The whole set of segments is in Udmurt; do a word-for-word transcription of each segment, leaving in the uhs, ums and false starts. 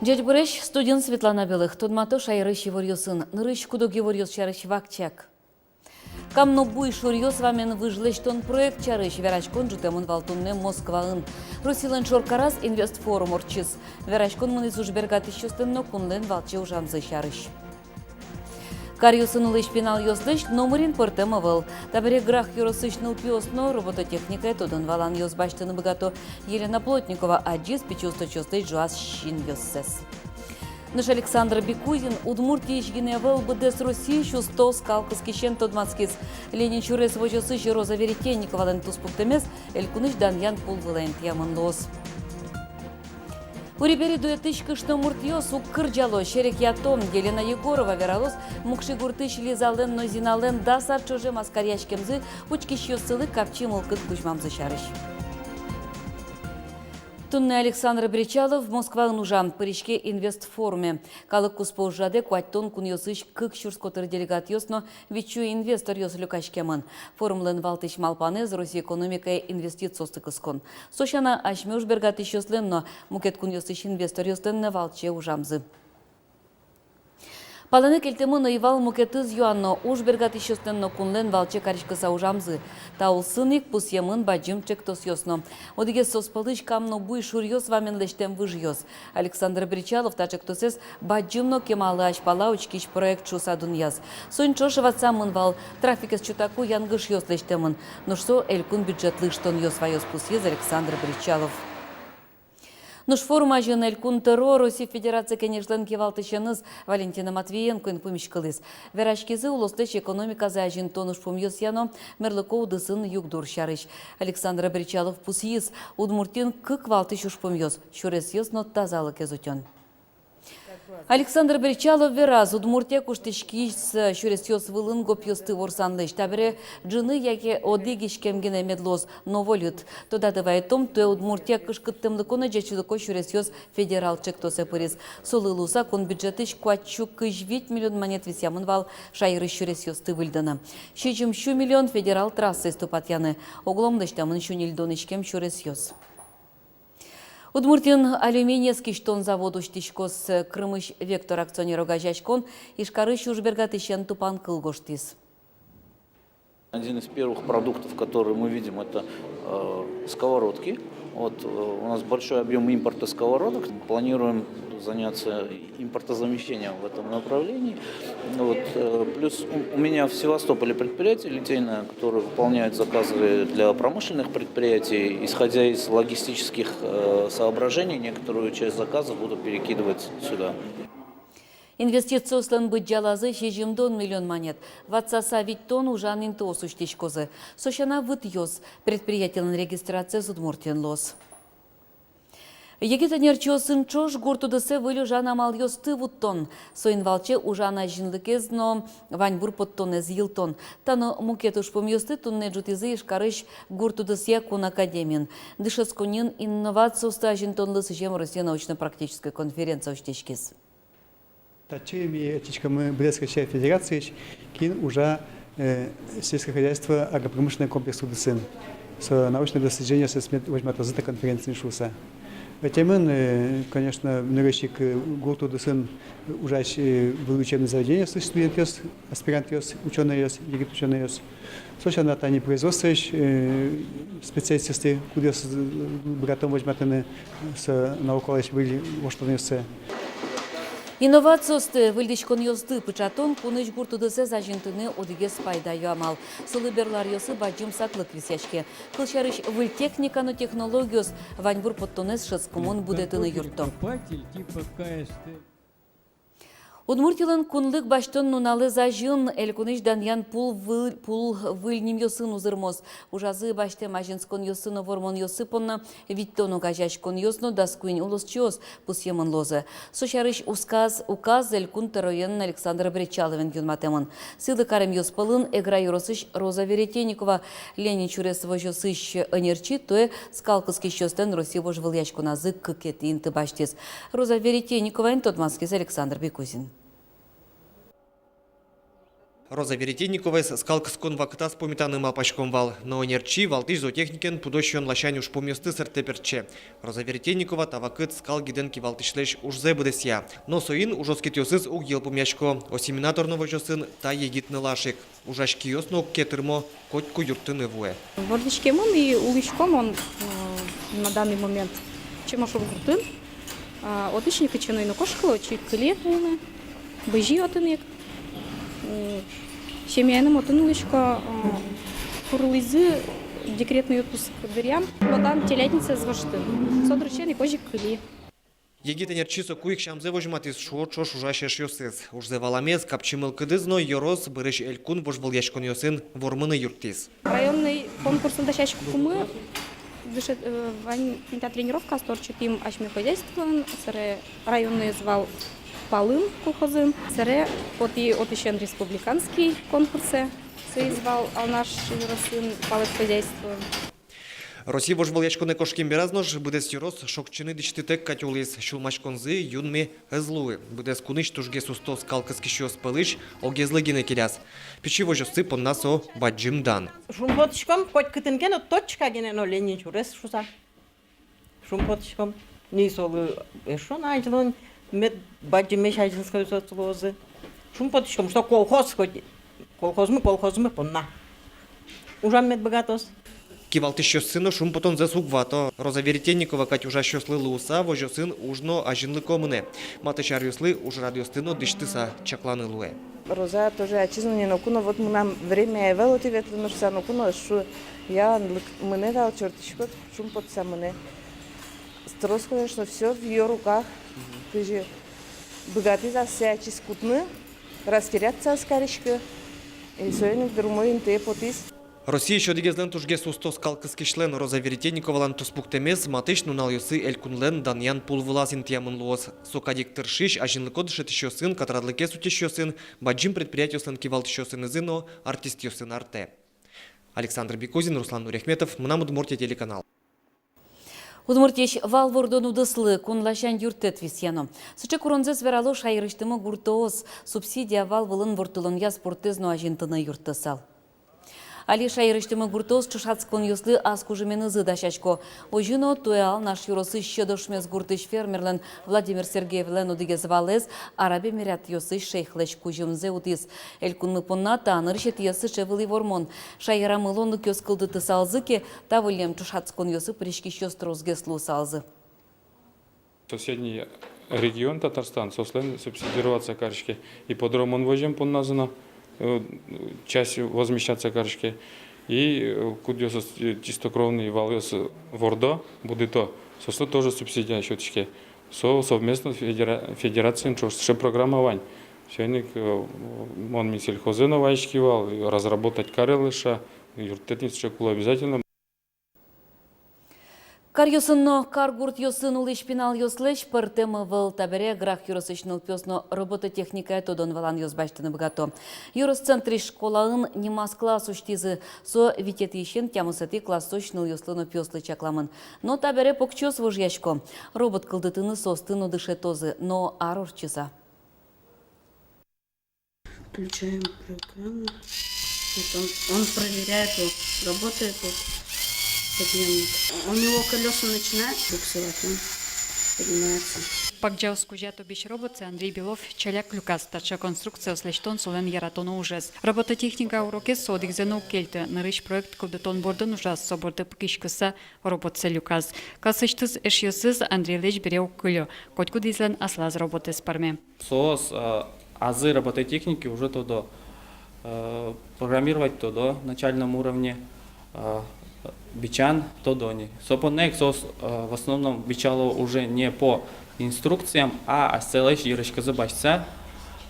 Ӟечбуресь, студиын Светлана Белых. Тодмато шаерысь иворъёсын. Нырысь куд-ог иворъёс сярысь вакчияк. Кам но буй шуръёс вамен выж лэсьтон проект сярысь вераськон ӝутэмын вал туннэ Москваын. Россилэн шоркараз инвестфорум ортчиз. Вераськон мынӥз ужбергатӥсьёслэн но кунлэн валче ужамзы сярысь. Каръёсын улӥсь пиналъёслэсь номырин пӧртэм ӧвӧл. Табере Грах ёросысь нылпиос но робототехникая тодон-валанъёс басьтыны быгато. Елена Плотникова адӟиз пичи усточиослэсь ӝуаз синъёссэс. Нош Александр Бикузин Удмуртиысь гинэ ӧвӧл, быдэс Россиысь усто скал кыскисен тодматскиз. Ленин сюрес возёсысь Роза Веретенниковалэн туспуктэмез элькунысь данъян пул вылэ интыямын луоз. Урибери дуэтысь кышномуртъёс уг кырӟало, серекъято. Елена Егорова вералоз Мукши гуртысь Лизалэн но Зиналэн дас ар ӵоже маскаръяськемзы, учкисьёссылы капчи мылкыд кузьмамзы сярысь. Туннэ Александр Бречалов Москваын ужа, пыриське инвестфоруме. Калык куспо ужрадэ куатьтон кунъёсысь кык сюрс котыр делегатъёс но витьсю инвесторъёс люкаськемын. Форумлэн валтӥсь малпанэз — Россия экономикае инвестициосты кыскон. Со сяна, асьме ужбергатӥсьёслэн но, мукет кунъёсысь инвесторъёслэн но валче ужамзы. Палэнэ кельтэмын ӧй вал мукетыз юан но: ужбергатӥсьёслэн но кунлэн валче кариськыса ужамзы. Та улсын ик пусъемын бадӟым ӵектосъёс но. Одӥгез соос пӧлысь кам но буй шуръёс вамен лэсьтэм выжъёс. Александр Бречалов та ӵектосэз бадӟым но кемалы азьпала учкись проект шуыса дунъяз. Соин ӵош ватсамын вал: трафикез чутаку янгышъёс лэсьтэмын. Нош со элькун бюджетлы ыштонъёс ваёз, пусйиз Александр Бречалов. Нош форум азьын Элькун тӧро Россия Федерация Кенешлэн кивалтӥсеныз Валентина Матвиенкоен пумиськылӥз. Вераськизы улослэсь экономиказэ азинтон ужпумъёсъя но мерлыко удысын югдур сярысь. Александр Бречалов пусйиз: Удмуртиын кык валтӥсь ужпумъёс — сюресъёс но тазалыкез утён. Александр Бречалов вераз: Удмуртия куштӥськиз сюресъёс вылын гопъёсты ворсанлэсь. Табере ӝыны яке одӥг иськем гинэ мед луоз, но вольыт. Тодады вайытом, туэ Удмуртия кышкыттэмлыко но ӟечлыко сюресъёс федерал ӵектосэ пыриз. Солы луыса кун бюджетысь куать сю кызь вить миллион манет висъямын вал шаерысь сюресъёсты выльдыны. Сизьым сю миллион федерал трассаез тупатъяны. Огъя лэсьтэмын сю ньыльдон иськем сюресъёс. Удмуртиын алюминиез кисьтон завод усьтӥськоз. Крымысь «Вектор» акционер огазеяськон Ижкарысь ужбергатӥсен тупанкыл гожтӥз. Один из первых продуктов, которые мы видим, это, э, сковородки. Вот, э, у нас большой объём импорта сковородок. Планируем заняться импортозамещением в этом направлении. Вот, э, плюс у, у меня в Севастополе предприятие литейное, которое выполняет заказы для промышленных предприятий. Исходя из логистических, э, соображений, некоторую часть заказов буду перекидывать сюда. Инвестициослэн быдӟалазы сизьымдон миллион манет. Ватсаса витьтон ужан интыос усьтӥськозы. Со сяна вытъёз: предприятилэн регистрациез Удмуртиын луоз. Егит ӧнерчиосын ӵош гурт удысэ выль ужан амалъёсты вуттон, соин валче ужан азинлыкез но ваньбур поттонэз йылтон. Та но мукет ужпумъёсты туннэ ӝутӥзы Ижкарысь гурт удысъя кун академиын. Дышетсконниын инновациосты азинтонлы сӥзем Россия научно-практической конференция усьтӥськиз. Татчы ми ӧтиськомы быдэс Россия Федерациысь, кин ужа, э, сельское хозяйство, агропромышленный комплекс удысын. Со научное достижение сысмет возьматозы та конференциын шуыса. Ӧтемын, э, конечно, нырысь ик, э, гурт удысын ужась, э, выль учебный заведениослэсь студентъёс, аспирантъёс, учёнойёс, егит учёнойёс. Со сяна тани производствоысь, э, специалистъёсты, кудъёсыз, э, быгатом возьматыны со наукалэсь выль воштонъёссэ. Инновациосты, выльдӥськонъёсты пыӵатон — кунысь гурт удысэз азинтыны одӥгез пайдаё амал. Солы берло аръёсы бадӟым саклык висъяське. Кылсярысь, выль техника но технологиос ваньбур поттонэз дышетскымон будэтыны юртто. Удмуртилэн кунлык басьтон нуналэз азьын. Элькунысь данъян пул выль, пул выль нимъёсын узырмоз. Ужазы басьтэм азинсконъёссы но вормонъёссы понна витьтон огазеяськонъёс но дас куинь улосчиос пусъемын луозы. Со сярысь усказ, указ Элькун тӧроен Александр Бречаловен юнматэмын. Сӥлы каремъёс пӧлын Эгра ёросысь Роза Веретенникова, Ленин сюрес возёсысь ӧнерчи, туэ скал кыскисьёслэн Россия вожвылъяськоназы кыкетӥ инты басьтӥз. Роза Веретенниковаен тодматскиз Александр Бекузин. Роза Веретенниковаез скал кыскон вакытаз пумитаны малпаськом вал, но ӧнерчи валтӥсь зоотехникен пудо сиён ласянь ужпумъёсты сэрттэ пертче. Роза Веретенникова та вакыт скал гидэн кивалтӥсьлэсь ужзэ быдэсъя. Но соин ужоскытъёсыз уг йылпумъясько. Осеменатор но возёсын та егит нылаш ик. Ужась киос но уг ке тырмо, котьку юрттыны вуэ. Вордӥськемын и улӥсько мон, э, на данный момент Чемошур гуртын. А, отысь никытчы но ӧй кошкылы, отчы ик кыли ини, бызи отын ик. М, семьяеным отын улӥсько, э, курылӥзы декретный отпуск дыръям, но тани телятницаез воштӥм. Со дырысен ик озьы ик кыли. Егит ӧнерчи соку ик сямзэ возьматӥз, шуо ӵош ужась эшъёсыз. Ужзэ валамез, капчи мылкыдыз но ёрос, бӧрысь элькун вожвылъяськонъёсын вормыны юрттӥз. Районный конкурсын дасяськыкумы, дышет-, э, вань та тренировкаос ортчытӥм асьме хозяйствоын, собере районноез вал Палын колхозын, собере отӥ-, отысен республиканский конкурсэ, соиз вал Алнаш ёросын Палэт хозяйствоын. Россия вожвылъяськонэ кошкем бераз нош быдэс ёрос шокчыны дӥсьтытэк кадь улӥз, сюлмаськонзы юнме ӧз луы. Быдэс кунысь тужгес усто скал кыскисьёс пӧлысь огезлы гинэ келяз. Пичи возёссы понна со бадӟым дан. Шумпотӥськом, коть кытын ке но, точка гинэ но Ленин сюрес шуса. Шумпотӥськом. Ни солы эшшо на азьло мед бадӟымесь азинсконъёс луозы. Шумпотӥськом, что колхоз хоть, колхозмы, колхозмы понна ужам мед быгатоз. Кивалтӥсьёссы но шумпотонзэс уг вато. Роза Веретенникова кадь ужасьёслы луыса, возёсын уж но азинлыко мынэ. Матысь аръёслы ужрадъёсты но дӥсьтыса чакланы луэ. Роза тоже ачиз но ни ноку но, вот мынам время ӧвӧл отӥ ветлыны шуса, ноку но шу, я, лык-, мынэ вал, чортӥськод, шумпотыса мынэ. Трос, конечно, всё в её руках. Кызьы быгатӥз ассэ ачиз кутыны, растеряться ӧз кариськы. И соин ик дыр умой интые потӥз. Россиысь одӥгезлэн тужгес усто скал кыскисьлэн Роза Веретенниковалэн туспуктэмез матысь нуналъёсы элькунлэн данъян пул вылаз интыямын луоз. Со кадь ик тыршись, азинлыко дышетӥсьёсын, катрадлыкез утисьёсын, бадӟым предприятиослэн кивалтӥсьёсынызы но артистъёсын артэ. Александр Бекузин, Руслан Нуряхметов, «Мынам Удмуртие» телеканал. Удмуртиысь вал вордон удыслы кун ласянь юрттэт висъяно. Сыӵе куронзэс верало шаерысьтымы гуртоос, субсидия вал вылын ворттылонъя спортэз но азинтыны юрттысал. Али шаерысьтымы гуртоос ӵошатсконъёслы ас кужыменызы дасясько. Озьы но, туэ Алнаш ёросысь Сьӧд Ошмес гуртысь фермерлэн Владимир Сергеевлэн одӥгез валэз Араб Эмиратъёсысь шейхлэсь кузьымзэ утӥз. Элькунмы понна та нырысетӥез сыӵе вылӥ вормон. Шаерамы луонлыкъёс кылдытысалзы ке, та выллем ӵошатсконъёсы пыриськисьёс тросгес луысалзы. Соседний регион Татарстан, соослэн субсидироваться кариське, ипподромын возем понназы но, э, часть возмещаться кариське. И, э, кудъёсыз, э, чистокровный валъёс вордо, будыто, соослы тоже субсидия сётӥське. Со совместно федера-, федерациен ӵош сыӵе программа вань. Соин ик, э, мон Минсельхозэ но вазиськи вал, разработать каре лэся, юрттэт ни сыӵе кулэ обязательно. Каръёсын но каргуртъёсын улӥсь пиналъёслэсь пӧртэм ӧвӧл. Табере Грах ёросысь нылпиос но робототехникая тодон-валанъёс басьтыны быгато. Ёрос центрысь школаын нимаз класс усьтӥзы. Со витетӥысен тямысэтӥ классозь нылъёслы но пиослы чакламын. Но табере покчиос вожъясько. Робот кылдытыны соосты но дышетозы, но ар ортчыса. Включаем программу. Вот он, он проверяет, вот, работает вот подъемник. У него колёса начинают буксовать, он поднимается. Пагӟаос кузя тубись роботсэ Андрей Белов ӵаляк люказ. Таӵе конструкциос лэсьтон солэн яратоно ужез. Робототехника урокез со одӥгзэ но уг кельты. Нырысь проект кылдытон бордын ужаз, со борды пыкиськыса роботсэ люказ. Классысьтыз эшъёсыз Андрейлэсь бере уг кыльо. Котькудӥзлэн аслаз роботэз пӧрме. Соос, э, азы робототехники уже тодо, э, программировать тодо начальном уровне, э, бичан тодо ни. Со понна ик соос, э, в основном бичало уже не по инструкциям, а асьсэлэсь йырыськозы басьтыса,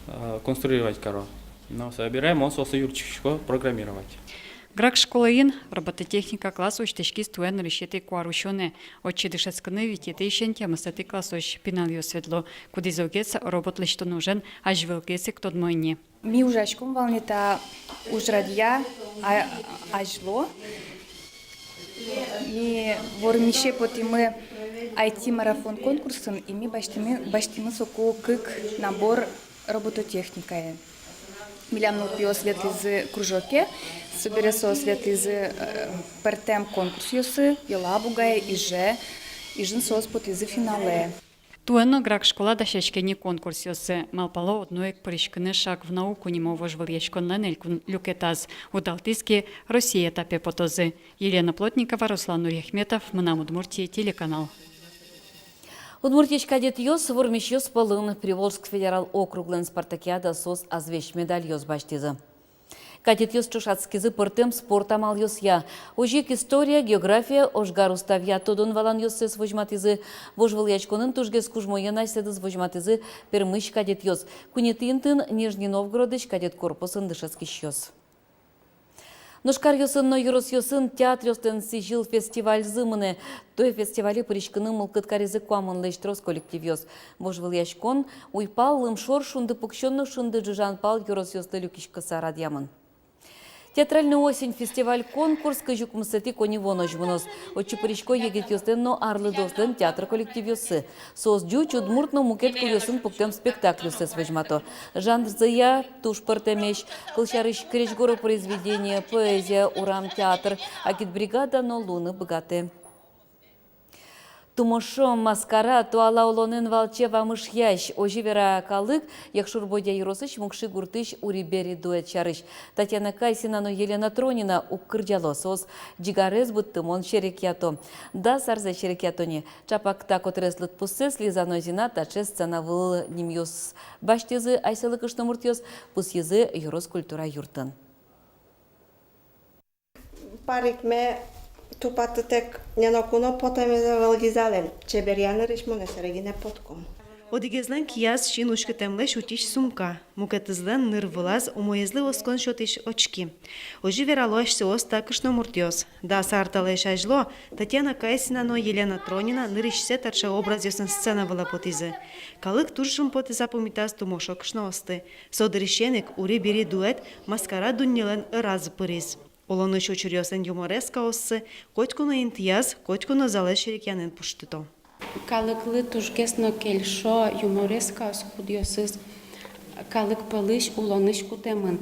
э, конструировать каро. Но собираем, мон соослы юрттӥсько программировать. Грах школаын робототехника класс усьтӥськиз туэ нырысетӥ куарусёнэ. Отчы дышетскыны витетӥысен тямысэтӥ классозь пиналъёс ветло. Кудӥзогес робот лэсьтон ужен азьвылгес ик тодмо ини. Ми ужаськом вал ни та ужрадъя а-, азьло. Ми вормисе потӥмы ай ти-марафон конкурсын, и ми басьтӥмы, басьтӥмы соку кык набор робототехникае. Милям нылпиос ветлӥзы кружоке, собере соос ветлӥзы, э, пӧртэм конкурсъёсы, Елабугае, Иже, Ижын соос потӥзы финалэ. Туэ но Грах школа дасяське ни конкурсъёсы. Малпало одно ик пыриськыны «Шаг в науку» нимо вожвылъяськонлэн элькун люкетаз. Удалтӥз ке, Россия этапе потозы. Елена Плотникова, Руслан Нуриахметов, «Мынам Удмуртие» телеканал. Удмуртиысь кадетъёс вормисьёс пӧлын. Приволжск федерал округлэн спартакиадаз соос азвесь медальёс басьтӥзы. Кадетъёс ӵошатскизы пӧртэм спорт амалъёсъя. Озьы ик история, география, ожгар уставъя тодон-валанъёссэс возьматӥзы. Вожвылъяськонын тужгес кужмоен асьсэдыз возьматӥзы Пермысь кадетъёс. Куинетӥ интыын Нижний Новгородысь кадет корпусын дышетскисьёс. Нош каръёсын но ёросъёсын театръёслэн сӥзьыл фестивальзы мынэ. Туэ фестивале пыриськыны мылкыд каризы куамынлэсь трос коллективъёс. Вожвылъяськон уйпал, лымшор, шунды пуксён но шунды ӝужан пал ёросъёслы люкиськыса радъямын. «Театральная осень» фестиваль-конкурс кызь укмысэтӥ коньывуонозь мыноз. Отчы пырисько егитъёслэн но арлыдоослэн театр коллективъёссы. Соос ӟуч, удмурт но мукет кылъёсын пуктэм спектакльёссэс возьмато. Жанрзыя туж пӧртэмесь: кылсярысь, крезьгуро произведение, поэзия, урам театр, агитбригада но луыны быгатэ. Тумошо, маскара — туала улонын валче вамышъясь. Озьы вера калык Якшур-Бӧдья ёросысь Мукши гуртысь «Ури-бери» дуэт сярысь. Татьяна Кайсина но Елена Тронина уг кырӟало, соос ӟигарез быдтымон серекъято. Дас арзэ серекъято ни. Чапак та котырес лыдпуссэс Лиза но Зина таӵе сцена вылын нимъёс басьтӥзы асьсэлы кышномуртъёс, пусйизы ёрос культура юртын. Парикме тупатытэк но ноку но потэмез ӧвӧл Лизалэн. Чеберъя нырысь монэ сэре гинэ потком. Одӥгезлэн кияз син уськытэмлэсь утись сумка, мукетызлэн ныр вылаз умоезлы оскон сётӥсь очки. Озьы верало асьсэос та кышномуртъёс. Дас ар талэсь азьло Татьяна Кайсина но Елена Тронина нырысьсэ таӵе образъёсын сцена вылэ потӥзы. Калык туж шумпотыса пумитаз тумошо кышноосты. Со дырысен ик «Ури-бери» дуэт маскара дуннелэн ӧразы пыриз. Улонысь учыръёслэн юморескаоссы котьку но интыяз, котьку но залэз серекъянэн пуштыто. Калыклы тужгес но кельшо юморескаос, кудъёсыз калык пӧлысь, улонысь кутэмын.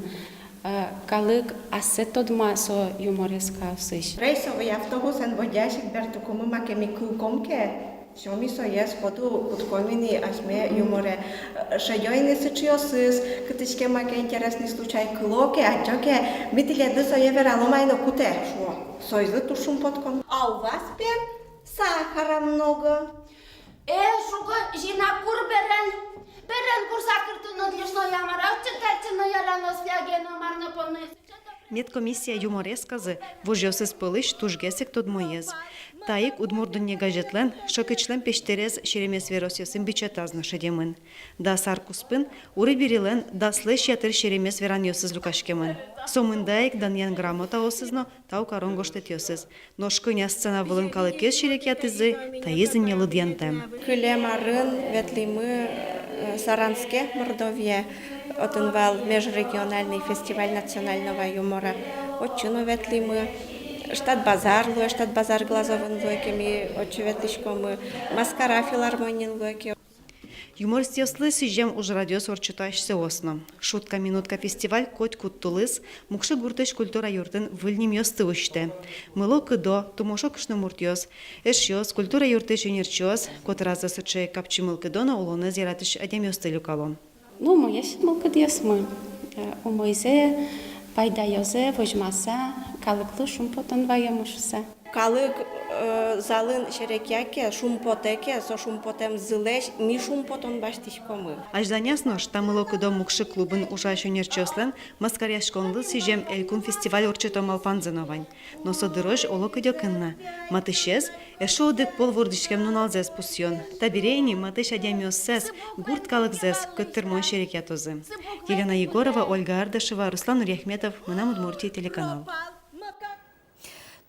Э, калык ассэ тодма со юморескаосысь. Рейсовый автобусэн Вӧдьяысь ик бертыкумы маке ми кылӥськом ке, всё, ми сое сходу кутӥськом ини асьме юморе. Э, шедё ини сыӵеосыз, кытысь ке маке интересный случай кыло ке, адӟо ке, ми тӥледлы сое вералом ай но, кутэ, шуо. Соизлы туж шумпотӥськом. А у вас, пе, сахара много? Э, шуко, Зина, кур берен, берен кур сакыртыны, лишь но ямарал читать но яранос фиаген но марно понны. Медкомиссия юморесказы вожъёсыз пӧлысь тужгес ик тодмоез. Та ик «Удмурт дунне» газетлэн шӧкычлэн пестерез серемес веросъёсын бичетаз но шедемын. Дас ар куспын «Ури-берилэн» даслэсь ятыр серемес веранъёсыз люкаськемын. Сомында ик данъян грамотаосыз но тау карон гожтэтъёсыз. Нош кӧня сцена вылын калыкез серекъятӥзы, таиз ини лыдъянтэм. Кылем арын ветлӥмы, э, Саранске, Мордовие, отын вал межрегиональный фестиваль национального юмора. Отчы но ветлӥмы. Штат базар луэ, штат базар Глазовын луэ ке, ми отчы ветлӥськомы. Маскара филармониын луэ ке. Юмористъёслы сӥзем ужрадъёс ортчыто асьсэос но. «Шутка-минутка» фестиваль котькуд тулыс Мукши гуртысь культура юртын выль нимъёсты усьтэ. Мыло-кыдо, тумошо кышномуртъёс, эшъёс, культура юртысь ӧнерчиос, котыразы сыӵе капчи мылкыдо но улонэз яратӥсь адямиосты люкало. Ну, умоесь мылкыдъёсмы, э, умойзэ, пайдаёзэ возьмаса, калыклы шумпотон ваёмы шуыса. Калык Э, залын серекъя ке, шумпотэ ке, со шумпотэм зылэсь ми шумпотон басьтӥськомы. Азьланяз нош та мылокыдо «Мукши» клубын ужась ӧнерчиослэн маскаръяськонлы сӥзем элькун фестиваль ортчыто малпанзы но вань. Но со дырозь оло кыдёкын на. Матысез — эшшо одӥг пол вордӥськем нуналзэс пусъён. Табере ини матысь адямиоссэс, гурт калыксэс кӧттырмон серекъятозы. Елена Егорова, Ольга Ардашева, Руслан Нуриахметов, «Мынам Удмуртие» телеканал.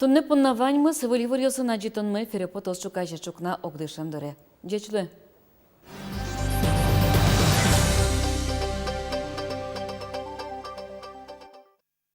Туннэ понна ваньмыз. Выль иворъёсын адӟытонмы эфире потоз ӵуказе ӵукна огдышем дыре. Ӟеч луэ.